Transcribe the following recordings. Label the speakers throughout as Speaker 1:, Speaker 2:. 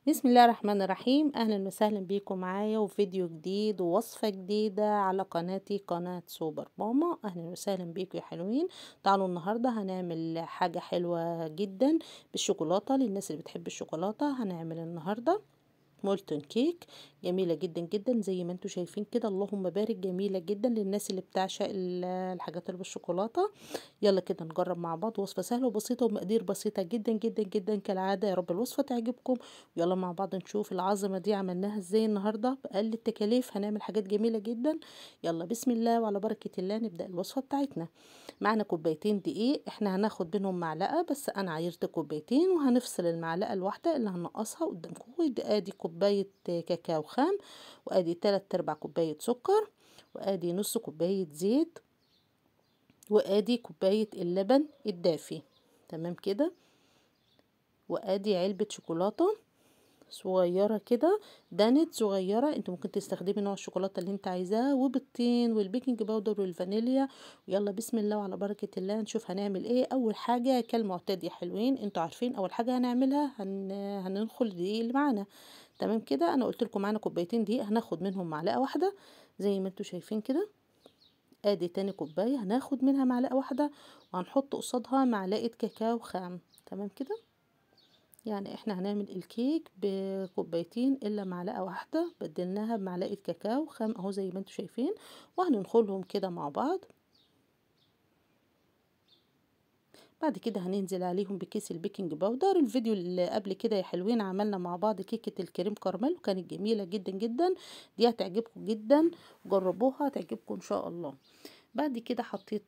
Speaker 1: بسم الله الرحمن الرحيم. اهلا وسهلا بيكم معايا وفيديو جديد ووصفة جديدة على قناتي، قناة سوبر ماما. اهلا وسهلا بيكم يا حلوين. تعالوا النهاردة هنعمل حاجة حلوة جدا بالشوكولاتة للناس اللي بتحب الشوكولاتة. هنعمل النهاردة molten cake جميلة جدا جدا زي ما انتم شايفين كده، اللهم بارك، جميلة جدا للناس اللي بتعشق الحاجات اللي بالشوكولاتة. يلا كده نجرب مع بعض وصفة سهلة وبسيطة ومقادير بسيطة جدا جدا جدا كالعادة. يا رب الوصفة تعجبكم. يلا مع بعض نشوف العظمة دي عملناها ازاي النهاردة بأقل التكاليف. هنعمل حاجات جميلة جدا. يلا بسم الله وعلى بركة الله نبدأ الوصفة بتاعتنا. معنا كوبايتين دقيق، احنا هناخد منهم معلقة بس، انا عايرت كوبايتين وهنفصل المعلقة الواحدة اللي هنقصها قدامكم. ادي كوباية كاكاو خام، وادي 3/4 كوباية سكر، وادي نص كوباية زيت، وادي كوباية اللبن الدافي، تمام كده. وادي علبة شوكولاتة صغيرة كده، دانت صغيرة، انت ممكن تستخدمي نوع الشوكولاتة اللي انت عايزاه، وبالطين وال baking powder والفانيليا. يلا بسم الله وعلى بركة الله نشوف هنعمل ايه. اول حاجة كالمعتاد يا حلوين، انتوا عارفين اول حاجة هنعملها هننخل الدقيق اللي معانا، تمام كده. انا قلت لكم معانا كوبايتين دقيق، هناخد منهم معلقة واحدة زي ما انتوا شايفين كده. ادي تاني كوباية هناخد منها معلقة واحدة، وهنحط قصادها معلقة كاكاو خام، تمام كده. يعني احنا هنعمل الكيك بكوبايتين الا معلقه واحدة، بدلناها بمعلقه كاكاو خام اهو زي ما انتم شايفين، وهننخلهم كده مع بعض. بعد كده هننزل عليهم بكيس ال baking powder. الفيديو اللي قبل كده يا حلوين عملنا مع بعض كيكة الكريم كراميل وكانت جميلة جدا جدا، دي هتعجبكم جدا، جربوها هتعجبكم ان شاء الله. بعد كده حطيت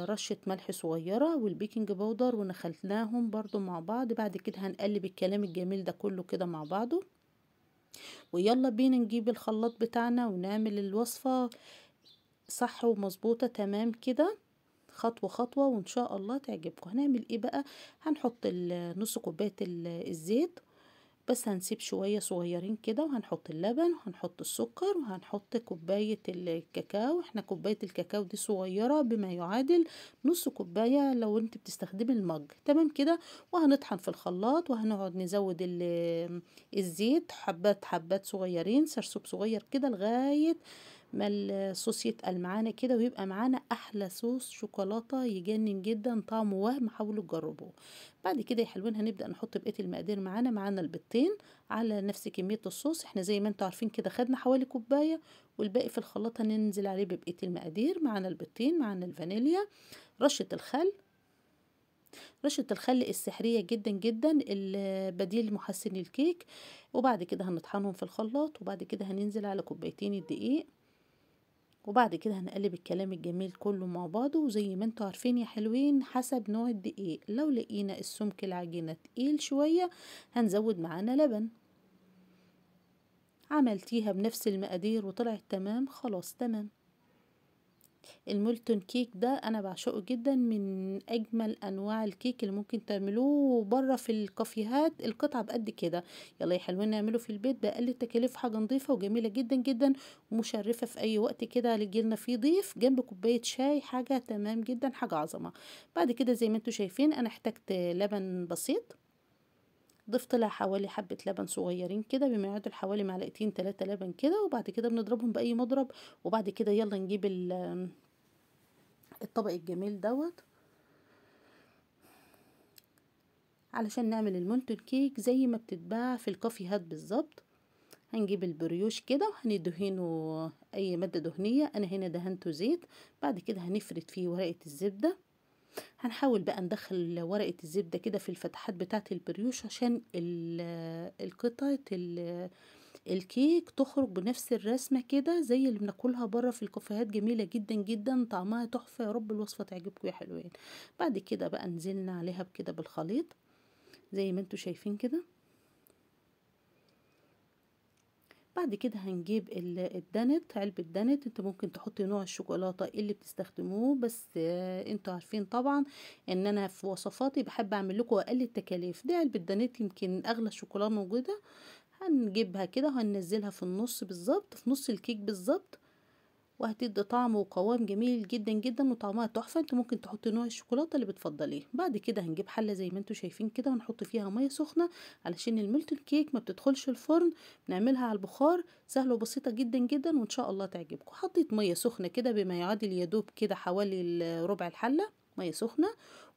Speaker 1: رشة ملح صغيرة وال baking powder ونخلناهم برضو مع بعض. بعد كده هنقلب الكلام الجميل ده كله كده مع بعضه، ويلا بينا نجيب الخلاط بتاعنا ونعمل الوصفة صح ومظبوطة، تمام كده، خطوة خطوة، وان شاء الله تعجبكم. هنعمل ايه بقى؟ هنحط نص كوباية الزيت بس، هنسيب شوية صغيرين كده، وهنحط اللبن، وهنحط السكر، وهنحط كوباية الكاكاو. احنا كوباية الكاكاو دي صغيرة بما يعادل نص كوباية لو انت بتستخدمي المج، تمام كده. وهنطحن في الخلاط، وهنقعد نزود الزيت حبات حبات صغيرين، سرسوب صغير كده، لغاية ما الصوص يتقل معانا كده، ويبقى معانا احلى صوص شوكولاتة يجنن جدا، طعمه وهم، حاولوا تجربوه. بعد كده يا حلوين هنبدا نحط بقية المقادير معانا. معانا البيضتين على نفس كمية الصوص، احنا زي ما انتوا عارفين كده خدنا حوالي كوباية، والباقي في الخلاط هننزل عليه ببقية المقادير. معانا البيضتين، معانا الفانيليا، رشه الخل، رشة الخل السحرية جدا جدا، البديل محسن الكيك. وبعد كده هنطحنهم في الخلاط، وبعد كده هننزل على كوبايتين الدقيق، وبعد كده هنقلب الكلام الجميل كله مع بعضه. وزي ما انتوا عارفين يا حلوين حسب نوع الدقيق، لو لقينا السمك العجينة تقيل شوية هنزود معانا لبن. عملتيها بنفس المقادير وطلعت تمام، خلاص تمام. ال molten cake ده انا بعشقه جدا، من اجمل انواع الكيك اللي ممكن تعملوه بره في الكافيهات، القطعة بقد كده. يلا يا حلوين نعمله في البيت باقل التكاليف، حاجة نظيفة وجميلة جدا جدا ومشرفه في اي وقت كده يجيلنا فيه ضيف جنب كوباية شاي، حاجة تمام جدا، حاجة عظمه. بعد كده زي ما انتم شايفين انا احتجت لبن بسيط، ضفت لها حوالي حبة لبن صغيرين كده بما يعادل حوالي معلقتين 3 لبن كده، وبعد كده بنضربهم بأي مضرب. وبعد كده يلا نجيب الطبق الجميل دوت علشان نعمل ال molten cake زي ما بتتباع في الكافيهات بالظبط. هنجيب البريوش كده وهندهنه اي مادة دهنية، انا هنا دهنته زيت. بعد كده هنفرد فيه ورقة الزبدة، هنحاول بقى ندخل ورقة الزبدة كده في الفتحات بتاعة البريوش عشان القطعة الكيك تخرج بنفس الرسمة كده زي اللي بناكلها بره في الكافيهات، جميلة جدا جدا، طعمها تحفة. يا رب الوصفة تعجبكم يا حلوين. بعد كده بقى نزلنا عليها بكده بالخليط زي ما انتوا شايفين كده. بعد كده هنجيب الدانت، علبة دانت، انت ممكن تحطي نوع الشوكولاتة اللي بتستخدموه، بس انتوا عارفين طبعا ان انا في وصفاتي بحب اعمل لكم اقل التكاليف. دي علبة دانت يمكن اغلى شوكولاتة موجودة، هنجيبها كده وهننزلها في النص بالظبط، في نص الكيك بالظبط، وهتدي طعم وقوام جميل جدا جدا وطعمها تحفة. انتوا ممكن تحطوا نوع الشوكولاتة اللي بتفضليه. بعد كده هنجيب حله زي ما انتوا شايفين كده ونحط فيها مية سخنة علشان ال molten cake ما بتدخلش الفرن، بنعملها على البخار، سهلة وبسيطة جدا جدا وان شاء الله تعجبكم. حطيت مية سخنة كده بما يعادل يدوب كده حوالي ربع الحلة مية سخنة،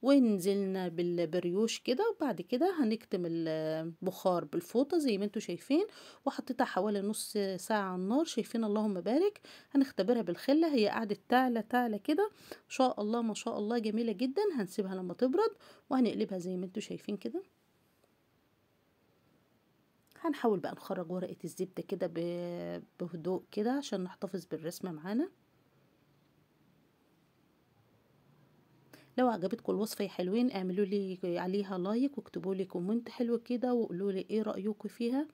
Speaker 1: ونزلنا بالبريوش كده. وبعد كده هنكتم البخار بالفوطه زي ما انتوا شايفين، وحطيتها حوالي نص ساعة على النار. شايفين اللهم بارك. هنختبرها بالخله، هي قعدت تعلى تعلى كده ان شاء الله ما شاء الله جميلة جدا. هنسيبها لما تبرد وهنقلبها زي ما انتوا شايفين كده. هنحاول بقى نخرج ورقة الزبدة كده بهدوء كده عشان نحتفظ بالرسمه معانا. لو عجبتكم الوصفة يا حلوين اعملوا لي عليها like واكتبوا لي comment حلو كده وقولوا لي ايه رايكم فيها.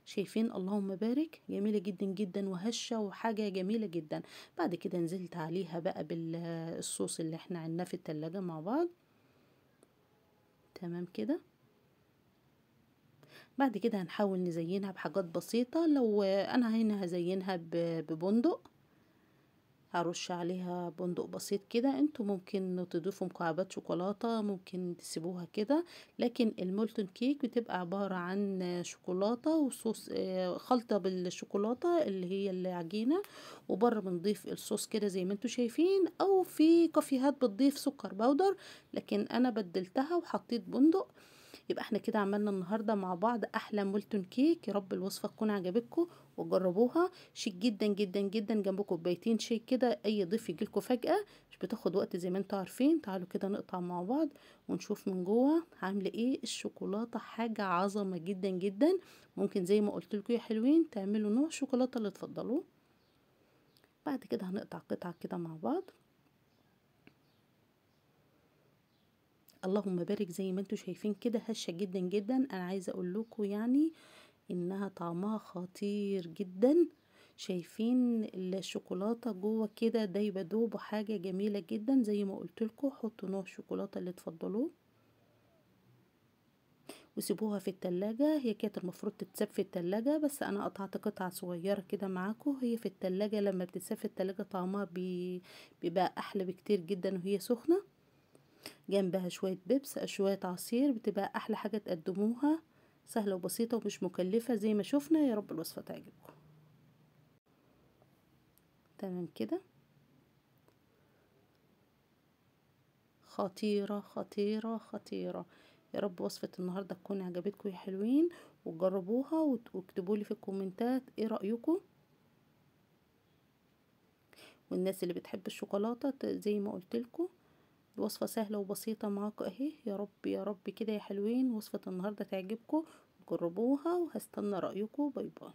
Speaker 1: شايفين اللهم بارك، جميلة جدا جدا وهشه وحاجه جميلة جدا. بعد كده نزلت عليها بقى بالصوص اللي احنا عملناه في التلاجة مع بعض. تمام كده. بعد كده هنحاول نزينها بحاجات بسيطة. لو انا هنا هزينها ببندق، هرش عليها بندق بسيط كده. انتوا ممكن تضيفوا مكعبات شوكولاتة، ممكن تسيبوها كده، لكن ال molten cake بتبقى عبارة عن شوكولاتة وصوص، خلطه بالشوكولاته اللي هي العجينة، وبره بنضيف الصوص كده زي ما انتوا شايفين، او في كافيهات بتضيف سكر بودر، لكن انا بدلتها وحطيت بندق. يبقى احنا كده عملنا النهارده مع بعض احلى molten cake. يا رب الوصفة تكون عجبتكم وجربوها. شيك جدا جدا جدا، جنب كوبايتين شاي كده، اي ضيف يجيلكم فجأة مش بتاخد وقت زي ما انتوا عارفين. تعالوا كده نقطع مع بعض ونشوف من جوه عامله ايه. الشوكولاتة حاجة عظمه جدا جدا. ممكن زي ما قلت لكم يا حلوين تعملوا نوع شوكولاتة اللي تفضلوه. بعد كده هنقطع قطعه كده مع بعض. اللهم بارك، زي ما انتوا شايفين كده هشه جدا جدا. انا عايزه اقول لكم يعني انها طعمها خطير جدا. شايفين الشوكولاتة جوه كده دايبه دوب وحاجه جميلة جدا. زي ما قلت لكم حطوا نوع الشوكولاتة اللي تفضلوه وسيبوها في التلاجة. هي كانت المفروض تتساب في التلاجة، بس انا قطعت قطعة صغيرة كده معاكم. هي في التلاجة لما بتتساب في التلاجة طعمها بيبقى احلى بكتير جدا وهي سخنة. جنبها شوية بيبس أو شوية عصير، بتبقى أحلى حاجة تقدموها، سهلة وبسيطة ومش مكلفة زي ما شفنا. يا رب الوصفة تعجبكم. تمام كده، خطيرة خطيرة خطيرة. يا رب وصفة النهاردة تكون عجبتكم يا حلوين، وجربوها واكتبوا لي في الكومنتات ايه رأيكم. والناس اللي بتحب الشوكولاتة زي ما قلت لكم الوصفة سهلة وبسيطة معاكم اهي. يا رب يا رب كده يا حلوين وصفة النهاردة تعجبكم، جربوها وهستنى رأيكم. bye bye.